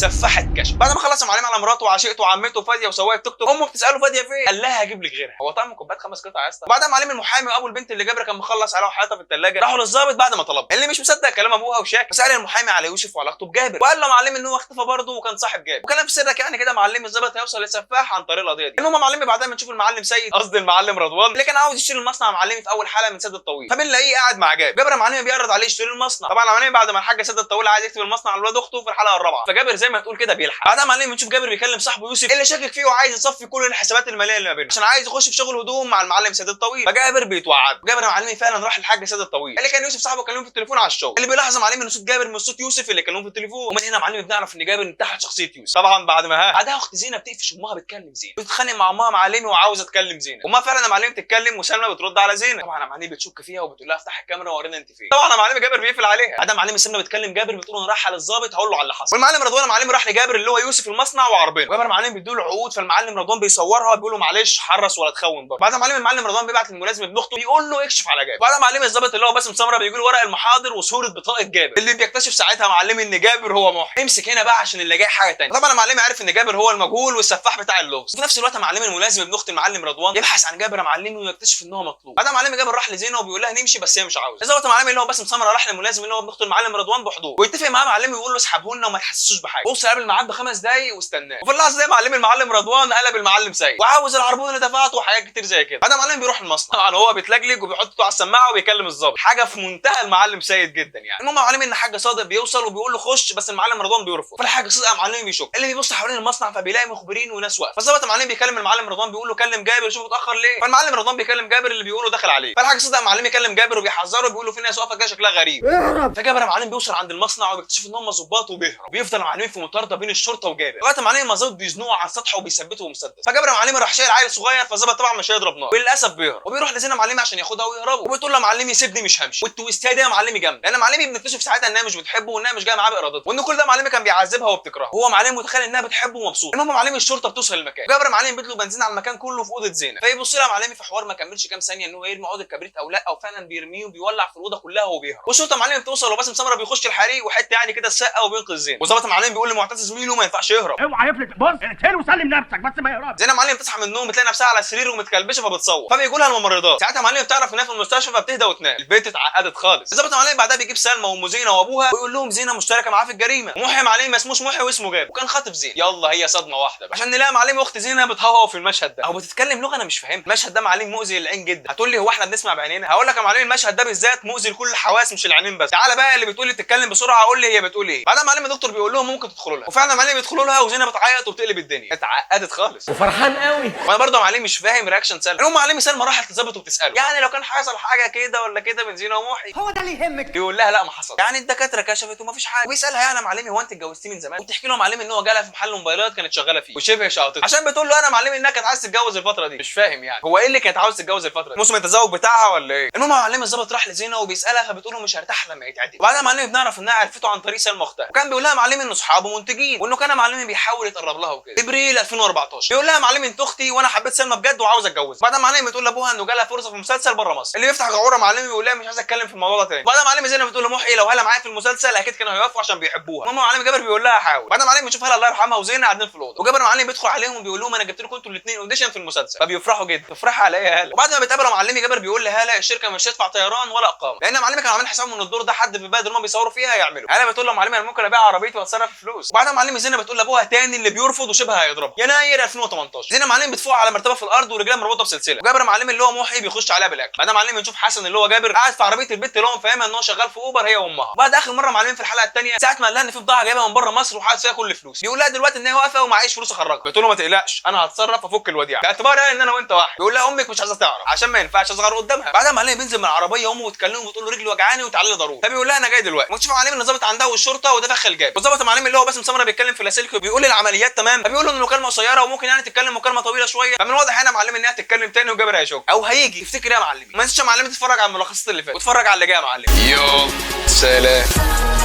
والسفاح اتكشف. بعد ما خلص معلم على مراته وعشيقته وعمته فاديه وسواق التوك توك، امه بتساله فاديه فين؟ قال لها هجيب لك غيرها. هو طعم كوبايات 5 قطع يا اسطى. بعدها معلم المحامي وابو البنت اللي جابر كان مخلص عليها وحياتها في الثلاجة راحوا للظابط بعد ما طلب، اللي مش مصدق كلام ابوها وشاك، فسال المحامي على يوسف وعلاقته بجابر، وقال له معلم ان هو اختفى برضه وكان صاحب جابر، وكلام في سرك يعني كده معلم الظابط هيوصل للسفاح عن طريق القضية دي. المهم معلمي بعدها بنشوف المعلم سيد، قصدي المعلم رضوان، اللي كان عاوز يشتري المصنع معلمي في اول حلقة من سد الطويل، فبنلاقيه قاعد مع جابر. جابر معلمي بيعرض عليه يشتري المصنع. طبعا معلمي بعد ما الحاج سد الطويل عايز يكتب المصنع على ولاد اخته في الحلقة الرابعة، فجابر زي ما تقول كده بيلحق. بعدها معلمي بنشوف جابر بيكلم صاحبه يوسف اللي شاكك فيه وعايز يصفي كل الحسابات المالية اللي ما بينهم عشان عايز يخش في شغل هدوم مع المعلم سيد الطويل، فجابر بيتوعد. جابر معلمي فعلا راح للحاج سيد الطويل اللي كان يوسف صاحبه كلمة في التليفون على الشغل، اللي بيلاحظ معلمي ان صوت جابر من صوت يوسف اللي كلمة في التليفون، ومن هنا معلمي بنعرف ان جابر انتحل شخصية يوسف. طبعا بعد ما ها بعدها اخت زينة بتقفش امها بتكلم زينة، بتتخانق مع امها معلمي وعاوزه تكلم زينة، امها فعلا يا معلمي بتتكلم وسلمى بترد على زينة. طبعا يا معلمي بتشك فيها وبتقول لها افتح الكاميرا وورينا انت فين. طبعا يا معلمي جابر بيقفل عليها. بعدها معلمي سلمى بتكلم جابر بتقول انا رايحة للظابط هقول له على اللي حصل. والمعلم رضوان معلمي راح لجابر اللي هو يوسف المصنع وعربينه، وجابر معلمي بيدوا له عقود، فالمعلم رضوان بيصورها بيقول له معلش حرص ولا تخون برضه. بعدها معلم المعلم رضوان بيبعت للملازم ابن اخته بيقول له اكشف على جابر. بعدها معلم الظابط اللي هو باسم سمرة بيجي له ورق المحاضر وصوره بطاقة جابر، اللي بيكتشف ساعتها معلمي ان جابر هو محي. امسك هنا بقى عشان اللي جاي حاجة ثانية. طبعا معلمي عارف ان جابر هو المجهول والسفاح بتاع اللغز. وفي نفس الوقت معلم الملازم ابن اخت المعلم رضوان يبحث عن جابر معلمي ويكتشف ان هو مطلوب. بعدها معلم جابر راح لزينه وبيقول لها نمشي بس هي مش عاوزه. الظابط معلمي اللي هو باسم سمرة راح للملازم اللي هو ابن اخت المعلم رضوان بحضور، ويتفق معاه معلمي ويقول له اسحبه لنا وما تحسسوش بحاجة، وصل قبل الميعاد ب5 دقايق واستناه. وفي اللحظة دي معلم المعلم رضوان قلب المعلم سيد وعاوز العربون اللي دفعته وحاجات كتير زي كده. بعدها معلم بيروح المصنع، طبعا هو بيتلجلج وبيحط على السماعة وبيكلم الظابط، حاجة في منتهى المعلم سيد جدا يعني. المهم معلم ان حاج صادق بيوصل وبيقول له خش، بس المعلم رضوان بيرفض. فالحاج صادق معلم بيشك، اللي بيبص حوالين المصنع فبيلاقي مخبرين وناس واقفة. فالظابط معلم بيكلم المعلم رضوان بيقول له كلم جابر شوفه اتاخر ليه. فالمعلم رضوان بيكلم جابر اللي بيقوله دخل عليه. فالحاج صادق معلم يكلم جابر وبيحذره بيقول له في ناس واقفة كده شكلها غريب، اهرب. فجابر معلم بيوصل عند المصنع وبيكتشف ان هم ظباط وبيهرب. بيفضل معلمين في مطاردة بين الشرطة وجابر لغاية معلم ما الظابط بيزنقه على السطح وبيثبته بمسدس. فجابر معلم راح شايل عيل صغير، فالظابط طبعا مش هيضرب نار وللاسف بيهرب، وبيروح لزينه معلمي عشان ياخدها ويهربوا، وبتقول له معلمي سيبني مش همشي. وال twist دي يا معلمي جامدة، لان معلمي بنكتشف ساعتها انها مش بتحبه وانها مش جاية معاه بارادتها، وان كل ده معلمي كان بيعذبها وبتكرهه، وهو معلم متخيل انها بتحبه ومبسوط. المهم معلمي الشرطة بتوصل المكان، جابر معلم بيدلق بنزين على المكان كله في اوضة زينة، فيبص لها معلمي في حوار ما كملش كام ثانية ان هو يرمي عود الكبريت او لا، او فعلا بيرميه وبيولع في الاوضة كلها وبيهرب. والشرطة معلم بتوصل وباسم سمرة بيخش الحريق وحتة يعني كده السقه وبينقذ زينة. وظابط معلم بيقول لمعتز زميله ما ينفعش يهرب، اوعى يفلت، بص اقتله وسلم نفسك بس ما يهربش. زينة معلم بتصحى من النوم بتلاقي نفسها على السرير ومتكلبشه فبتصوت، فبيقولها الممرضات. ساعتها معلم بتعرف انها في المستشفى فبتهدى وتنام. البنت اتعقدت خالص. الظابط معلم بعدها بيجيب سلمى وام زينة وابوها ويقول لهم زينة مشتركة معاه في الجريمة، ومحي معلم ما اسموش محي واسمه جابر وكان خاطف زينة. يلا هي صدمة واحدة بقى. عشان نلاقي معلم اخت زينة بتهوهو في المشهد ده او بتتكلم لغة انا مش فاهمها. المشهد ده معلم مؤذي للعين جدا. هتقول لي هو احنا بنسمع بعينينا؟ هقول لك يا معلم المشهد ده بالذات مؤذي لكل الحواس مش العينين بس. تعالى بقى اللي بتقول لي تتكلم بسرعة اقول لي هي بتقول ايه. بعدها معلم الدكتور بيقول لهم ممكن تدخلوا لها، وفعلا معلم بيدخلوا لها وزينه بتعيط وبتقلب الدنيا، اتعقدت خالص وفرحان قوي. وانا برضه يا معلم مش فاهم reaction سلمى. المهم معلم سلمى راحت لظابط وبتساله يعني لو كان حصل حاجة كده ولا كده بين زينة ومحي، هو ده اللي يهمك؟ بيقول لها لا ما حصل، يعني الدكاترة كشفت وما فيش حاجة. ويسالها يعني يا معلمي هو انت اتجوزتيه من زمان؟ وبتحكي له يا معلمي ان هو جالها في محل موبايلات كانت شغالة فيه وشبه شقطته، عشان بتقول له انا يا معلمي انها كانت عايزه تتجوز الفترة دي. مش فاهم يعني هو ايه اللي كانت عاوز تتجوز الفترة دي، موسم التزوج بتاعها ولا ايه؟ المهم يا معلمي الظابط راح لزينه وبيسالها فبتقول له مش هرتاح لما يتعدل. وبعدها يا معلمي بنعرف انها عرفته عن طريق سلمى اختها، وكان بيقول لها يا معلمي ان اصحابه منتجين وانه كان يا معلمي بيحاول يتقرب لها وكده. ابريل 2014 بيقول لها يا معلمي انت اختي وانا حبيت سلمى بجد وعاوز اتجوزها. بعدها معلمي بتقول لابوها انه جالها فرصة في مسلسل بره مصر، اللي بيفتح جعوره معلمي بيقول لها مش عايز اتكلم في الموضوع ده تاني. بعدها معلمي زينب بتقول لمحي لو هاله معايا في المسلسل اكيد كانوا هيوافقوا عشان بيحبوها. المهم معلمي جابر بيقول لها حاول. بعدها معلمي بيشوف هاله الله يرحمها وزينه قاعدين في الاوضة، وجابر معلمي بيدخل عليهم وبيقول لهم انا جبت لكم انتوا الاثنين audition في المسلسل، فبيفرحوا جدا. تفرحوا على ايه يا هاله؟ وبعد ما بيتقابلوا معلمي جابر بيقول لهاله الشركة مش هتدفع طيران ولا اقامه، لان معلمي كانوا عاملين حسابهم ان الدور ده حد في البلد اللي هم بيصوروا فيها هيعمله. هاله بتقول له معلمي انا ممكن ابيع عربيتي واتصرف في فلوس. وبعدها معلمي زينب بتقول لابوها تاني اللي بيرفض وشبه هيضربها. يناير 2018 زينب معلمي بتفوق على مرتبه في الارض ورجلها مربوطة بسلسلة، وجابر معلمي اللي هو محي بيخش عليها بالاكل. بعدها معلمي بنشوف حسن اللي هو جابر قاعد في عربية البت اللي هو مفهمها ان هو شغال في اوبر هي وامها. بعد اخر مرة معلمين في الحلقة الثانية ساعة ما قال لها ان في بضاعة جايبها من بره مصر وحاطط فيها كل فلوس، بيقول لها دلوقتي ان هي واقفة ومعيش فلوس اخرجها. بتقول له ما تقلقش انا هتصرف افك الوديعة باعتبار يعني ان انا وانت واحد. بيقول لها امك مش عايزه تعرف عشان ما ينفعش اصغر قدامها. بعدها معلمي بينزل من العربية امه وتكلمه وبتقول له رجلي وجعاني وتعالى لي ضروري، فبيقول لها انا جاي دلوقتي. وتشوف معلم ان الظابط عندها والشرطة وده فخ الجابر. والظابط معلم اللي هو باسم سمرة بيتكلم في اللاسلكي وبيقول العمليات تمام، فبيقول له ان المكالمة قصيرة وممكن يعني تتكلم مكالمة طويلة شوية. فمن الواضح هنا معلم انها تتكلم تاني وجابر هيشك او هيجي. تفتكر ايه يا معلمي؟ ما تنساش يا معلمي تتفرج على الملخصات اللي فاتت وتتفرج على اللي جاي يا معلم. يلا سلام.